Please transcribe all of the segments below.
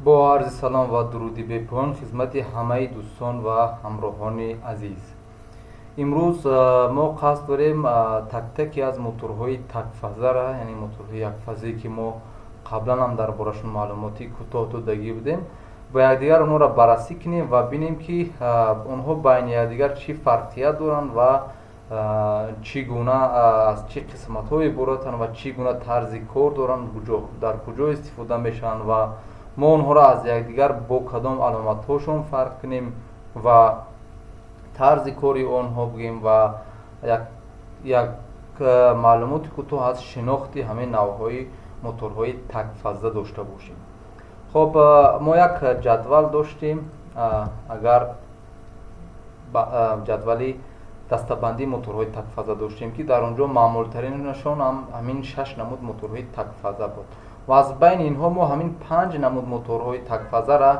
Бо арзи салом ва дуруди бепоён хизмати ҳамаи дӯстон ва ҳамроҳони азиз. Имрӯз мо қасд дорем тактаке аз моторҳои такфазара, яъне моторҳои якфазае, ки мо қаблан ҳам дар борашон маълумоти кӯтоҳ додагӣ будем, ба якдигар онҳоро баррасӣ кунем ва бинем, ки онҳо байни якдигар чӣ фарқият доранд ва чӣ гуна, аз чӣ қисматҳо иборатанд ва чӣ гуна тарзи кор доранд, дар куҷо истифода мешаванд ва мо онҳоро аз якдигар бо кадом аломатҳошон фарқ кунем ва тарзи кори онҳо бигӯем ва як маълумоти кӯтоҳ аз шинохти ҳамин навъҳои моторҳои такфаза дошта бошем. Хоб, мо як ҷадвал доштем, агар ҷадвали дастабандии моторҳои такфаза доштем, ки дар он ҷо маъмултаринашон ҳам ҳамин шаш намуд моторҳои такфаза буд ва аз байни инҳо мо ҳамин панҷ намуд моторҳои такфазара,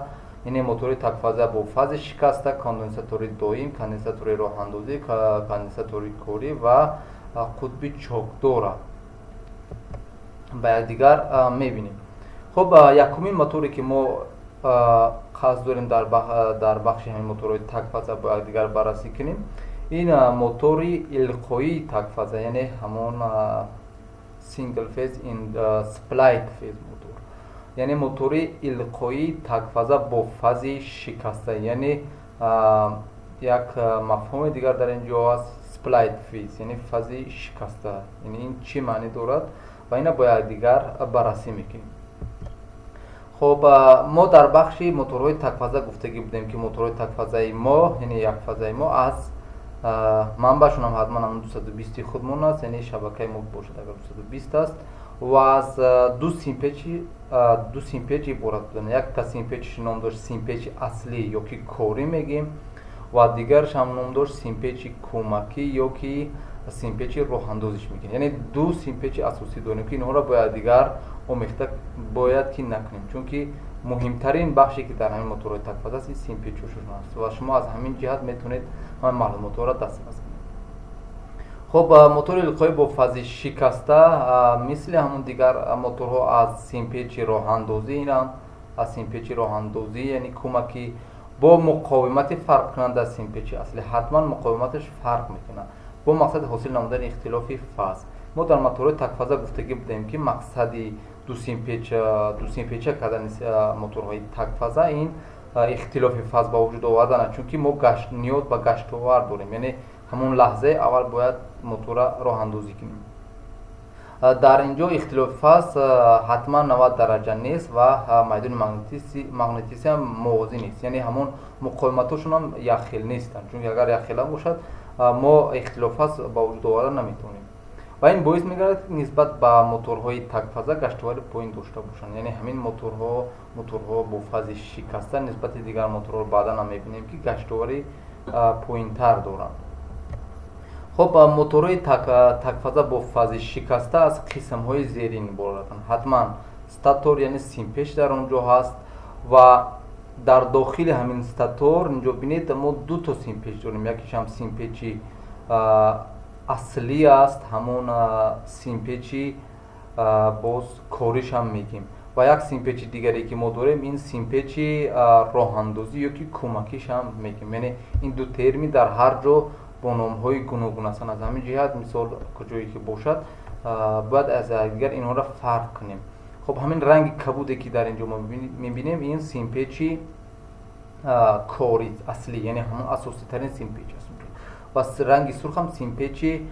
яъне мотори такфаза бо фази шикаста, конденсатори доим, конденсатори роҳандозӣ, конденсатори корӣ ва қутби чокдора ба якдигар мебинем. Хуб, якумин моторе, ки мо қасд дорем дар бахши ҳамин моторҳои такфаза бо якдигар баррасӣ кунем, ин мотори илқоии такфаза, яъне ҳамон single phase in split phase мотор, яъне мотори илқоии такфаза бо фази шикаста, яъне як мафҳуми дигар дар ин ҷо аст, split phase, яъне фази шикаста. Яъне ин чӣ маънӣ дорад ва ина бо якдигар баррасӣ мекунем. Хоб, мо дар бахши моторҳои такфаза гуфтагӣ будем, ки моторҳои такфазаи мо, яъне якфазаи мо, аз манбаъшон ҳам ҳатман ҳамон 220 худмон аст, яъне шабакаи мо бошад агар 220 аст, ва аз ду симпеч иборат буданд. Якта симпечш ном дошт симпечи аслӣ ё ки корӣ мегӯем ва дигараш ҳам ном дошт симпечи кӯмакӣ ё ки симпечи роҳандозиш мегӯем. Яъне ду симпечи асосӣ дорем, ки инҳоро бояд дигар омехта бояд ки накунем, чунки муҳимтарин бахше, ки дар ҳамин моторҳои такфаза аст, ин симпечҳошон аст ва шумо аз ҳамин ҷиҳат метавонед ҳамаи маълумотҳоро дастрас кунед. Хуб, мотори илқоӣ бо фази шикаста мисли ҳамон дигар моторҳо аз симпечи роҳандозӣ, инам аз симпечи роҳандозӣ, яъне кӯмакӣ, бо муқовимати фарқкунанда аз симпечи аслӣ, ҳатман муқовиматаш фарқ мекунад, бо мақсади ҳосил намудани ихтилофи фаз. Мо дар моторҳои такфаза гуфтагӣ будем, ки мақсади дусимпеча кардани моторҳои такфаза ин ихтилофи фаз ба вуҷуд овардан аст, чунки мо ниёз ба гаштовар дорем, яъне ҳамон лаҳзаи аввал бояд мотора роҳандозӣ кунем. Дар ин ҷо ихтилофи фаз ҳатман 90 дараҷа нест ва майдони магнитисиам мувозӣ нест, яъне ҳамон муқовиматҳошон ҳам якхел нестанд, чунки агар якхела бошад, мо ихтилоф фаз ба вуҷуд оварда наметавонем ва ин боис мегардад, ки нисбат ба моторҳои такфаза гаштовари поин дошта бошанд. Яъне ҳамин моторҳо бо фази шикаста нисбати дигар моторҳо баъдан ҳам мебинем, ки гаштовари поинтар доранд. Хуб, моторҳои такфаза бо фази шикаста аз қисмҳои зерин иборатанд. Ҳатман статор, яъне симпеч, дар он ҷо ҳаст ва дар дохили ҳамин статор, инҷо бинед, мо ду то симпеч дорем. Якешам симпечи аслӣ аст, ҳамон симпечи боз коришам мегӯем, ва як симпечи дигаре, ки мо дорем, ин симпечи роҳандозӣ ё ки кӯмакишам мегӯем. Яъне ин ду термин дар ҳар ҷо бо номҳои гуногун ҳастанд. Аз ҳамин ҷиҳат, мисол, куҷое ки бошад, бояд аз якдигар инҳоро фарқ кунем. Хоб, ҳамин ранги кабуде, ки дар ин ҷо мо мебинем, ин симпечи кори аслӣ, яъне ҳамон асоситарин симпеч аст ва ранги сурх ҳам симпечи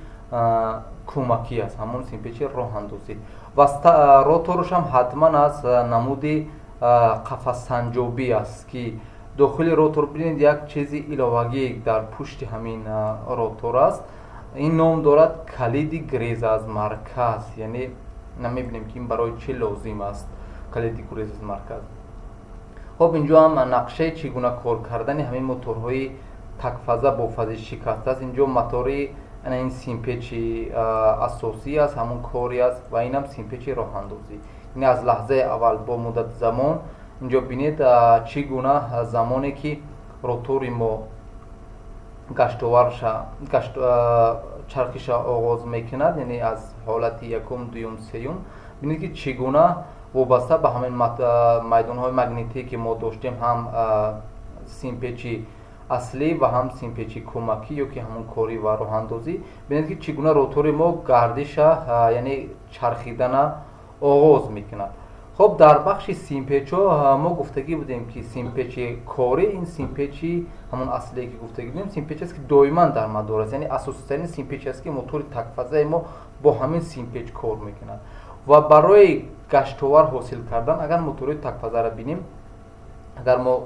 кӯмакӣ аст, ҳамон симпечи роҳандозӣ. Ва роторушам ҳатман аз намуди қафассанҷобӣ аст, ки дохили ротор, бинед, як чизи иловагӣ дар пушти ҳамин ротор аст. Ин ном дорад калиди гурез аз марказ. Яъне намебинем, ки ин барои чӣ лозим аст, калиди гурез аз марказ. Хоб, инҷо ҳам нақшаи чӣ гуна кор кардани ҳамин моторҳои такфаза бо фази шикаста аст. Инҷо мотори ин симпечи асосӣ аст, ҳамон кори аст, ва инам симпечи роҳандозӣ. Яъне аз лаҳзаи аввал бо муддати замон, инҷо бинед, чӣ гуна замоне ки ротори мо гаштоварша чархиша оғоз мекунад, яъне аз ҳолати якум, дуюм, сеюм, бинед, ки чӣ гуна Вобаста ба ҳамин майдонҳои магнитие, ки мо доштем, ҳам симпечи аслӣ ва ҳам симпечи кӯмакӣ ё ки ҳамон корӣ ва роҳандозӣ, бинед, ки чӣ гуна ротори мо гардиша, яъне чархидана оғоз мекунад. Хоб, дар бахши симпечҳо мо гуфтагӣ будем, ки симпечи корӣ ин симпечи ҳамон аслие, ки гуфтагӣ будем, симпеч аст, ки доиман дар мадор аст, яъне асоситарин симпеч аст, ки мотори такфазаи мо бо ҳамин симпеч кор мекунад. Ва барои гаштовар ҳосил кардан, агар моторҳои такфазаро бинем, агар мо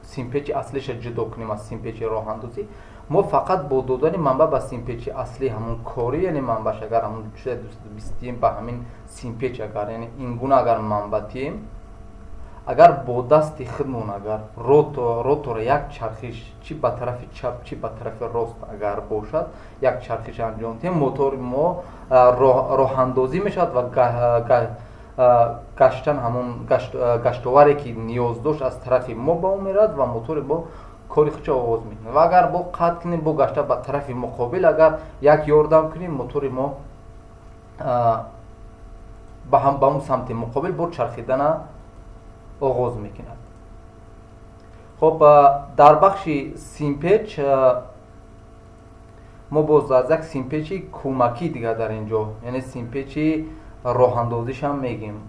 симпечи аслиша ҷудо кунем аз симпечи роҳандозӣ, мо фақат бо додани манбаъ ба симпечи аслӣ, ҳамон корӣ, яъне манбаъш агар ҳамон 220 ба ҳамин симпеч, агар яъне ин гуна агар манбаъ тием, агар бо дасти худмон агар ротора як чархиш, чӣ ба тарафи чап, чӣ ба тарафи рост агар бошад, як чархиш анҷом диҳем, мотори мо роҳандозӣ мешавад ва гаштан, ҳамон гаштоваре, ки ниёз дошт, аз тарафи мо ба он меравад ва мотори мо кори худшо оғоз мекунад. Ва агар бо қатъ кунем, бо гашта ба тарафи муқобил агар як ёрдам кунем, мотори мо ба он самти муқобил бо чархидана оғоз мекунад. Хоб, дар бахши симпеч мо боз аз як симпечи кӯмакӣ дигар дар ин ҷо, яъне симпечи роҳандозишам мегем,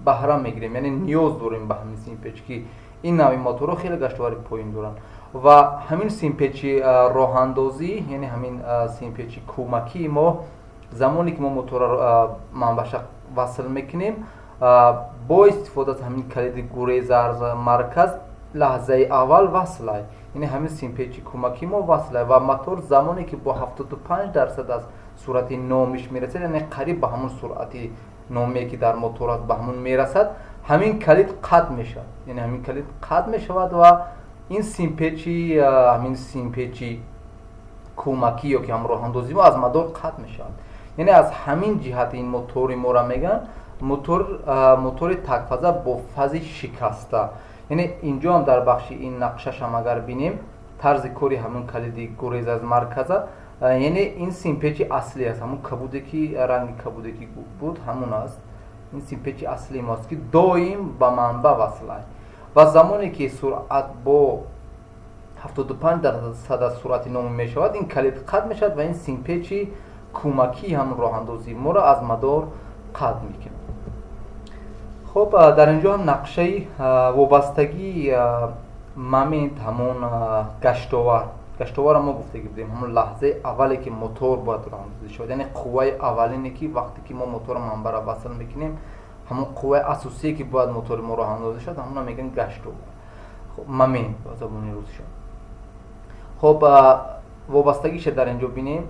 баҳра мегирем, яъне ниёз дорем ба ҳамин симпеч, ки ин навъи моторҳо хеле гаштовари поин доранд. Ва ҳамин симпечи роҳандозӣ, яъне ҳамин симпечи кӯмакии мо, замоне ки мо моторро манбаъша васл мекунем, бо истифода аз ҳамин калиди гуреза аз марказ лаҳзаи аввал васлай, яъне ҳамин симпечи кӯмакии мо васлай ва мотор замоне ки бо 75% аз суръати номиш мерасад, яъне қариб ба ҳамон суръати номие, ки дар мотор аст, ба ҳамон мерасад, ҳамин калид қатъ мешавад, яъне ҳамин калид қатъ мешавад ва ин симпечи, ҳамин симпечи кӯмакӣ ё ки ҳам роҳандозии мо аз мадор қатъ мешавад. Яъне аз ҳамин ҷиҳат ин мотори моро мегӯянд мотори такфаза бо фази шикаста. Яъне инҷо ҳам дар бахши ин нақшашам агар бинем, тарзи кори ҳамин калиди гурез аз марказа, яъне ин симпечи аслӣ аст, ҳамон кабуде, ки ранги кабуде ки буд, ҳамон аст. Ин симпечи аслии мост, ки доим ба манбаъ васл аст ва замоне ки суръат бо 75% аз суръати номӣ мешавад, ин калид қатъ мешавад ва ин симпечи кӯмакии ҳамон роҳандозии моро аз мадор қатъ мекунад. Хоб, дар ин ҷо ҳам нақшаи вобастагии момент, ҳамон гаштовар. Гаштоварро мо гуфтагӣ будем, ҳамон лаҳзаи аввале, ки мотор бояд роҳандозӣ шавад, яъне қувваи аввалине, ки вақте ки мо моторро манбаъро васл мекунем, ҳамон қувваи асосие, ки бояд мотори мо роҳандозӣ шавад, ҳамонро мегӯем гаштовар, момент ба забони русиша. Хоб, вобастагиша дар ин ҷо бинем.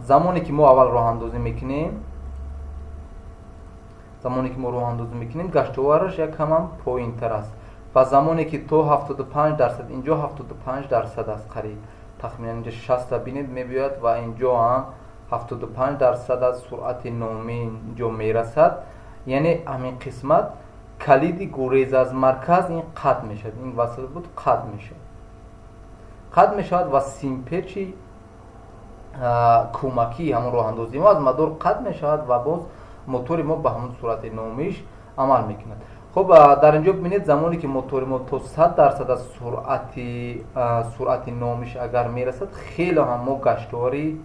Замоне ки мо аввал роҳандозӣ мекунем, замоне ки мо роҳандозӣ мекунем, гаштовараш як камам поинтар аст ва замоне ки то 75%, инҷо 75% аст, қариб тахминан инҷо 60 бинед мебиёяд ва инҷо ҳам 75% аз суръати номӣ инҷо мерасад, яъне ҳамин қисмат калиди гурез аз марказ ин қатъ мешавад, ин васл буд, қатъ мешавад, қатъ мешавад ва симпечи кӯмакии ҳамон роҳандозии мо аз мадор қатъ мешавад ва боз мотори мо ба ҳамон суръати номиш амал мекунад. Хоб, дар инҷо бибинед, замоне ки мотори мо то 100% аз суръати номиш агар мерасад, хеле ҳам мо гаштовари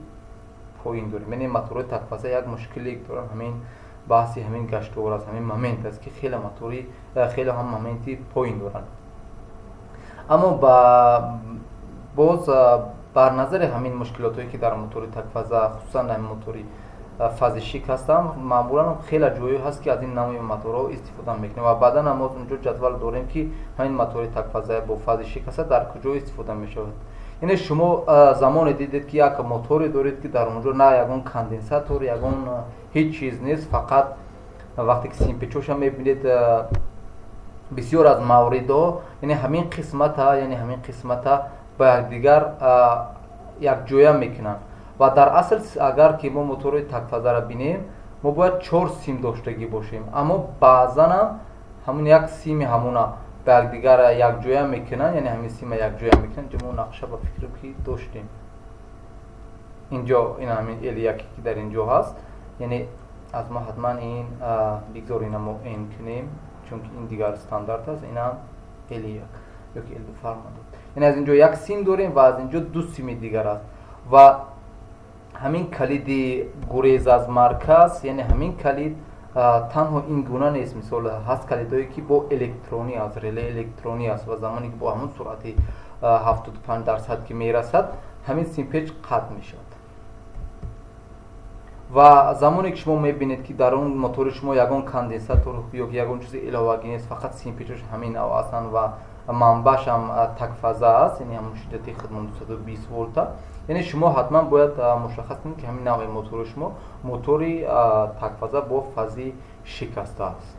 поин дорем. Яъне моторҳои такфаза як мушкиле доранд, ҳамин баҳси ҳамин гаштовар аст, ҳамин момент аст, ки хеле мотори, хеле ҳам моменти поин доранд. Аммо боз бар назари ҳамин мушкилотҳое, ки дар мотори такфаза, хусусан дар мотори фази шик ҳастанд, маъмулан хеле ҷойҳое ҳаст, ки аз ин навъи моторҳо истифода мекунем ва баъдан ҳам онҷо ҷадвал дорем, ки ҳамин мотори такфаза бо фази шик ҳаста дар куҷо истифода мешавад. Яъне шумо замоне дидед, ки як моторе доред, ки дар онҷо на ягон конденсатор, ягон ҳеҷ чиз нест, фақат вақте ки симпечоша мебинед, бисёр аз мавридҳо, яъне ҳамин қисмата, яъне ҳамин қисмата ба якдигар якҷоя мекунанд. Ва дар асл агар ки мо моторҳои такфазаро бинем, мо бояд чор сим доштагӣ бошем, аммо баъзанам ҳамон як сими ҳамона Ба якдигар якҷоя мекунанд, яъне ҳамин сима якҷоя мекунанд. Инҷо мо нақша ба фикр ки доштем, инҷо ин ҳамин L1, ки дар инҷо ҳаст, яъне аз мо ҳатман ин бигзор ина мо N кунем, чунки ин дигар стандарт аст. Инам L1 ёки L2 фарқ надорад. Яъне аз инҷо як сим дорем ва аз инҷо ду сими дигар аст ва ҳамин калиди гурез аз марказ, яъне ҳамин калид танҳо ин гуна нест. Мисол, ҳаст калидое, ки бо электронӣ аст, реле электронӣ аст ва замоне ки бо ҳамон суръати 75% ки мерасад, ҳамин симпеч қатъ мешавад. Ва замоне ки шумо мебинед, ки дар он мотори шумо ягон конденсатор ё ягон чизи иловагӣ нест, фақат симпечош ҳамин нав ҳастанд ва манбаъшам такфаза аст, яъне ҳамон шиддати хидмат 220 волта, яъне шумо ҳатман бояд мушаххас кунед, ки ҳамин навъи мотори шумо мотори такфаза бо фази шикаста аст.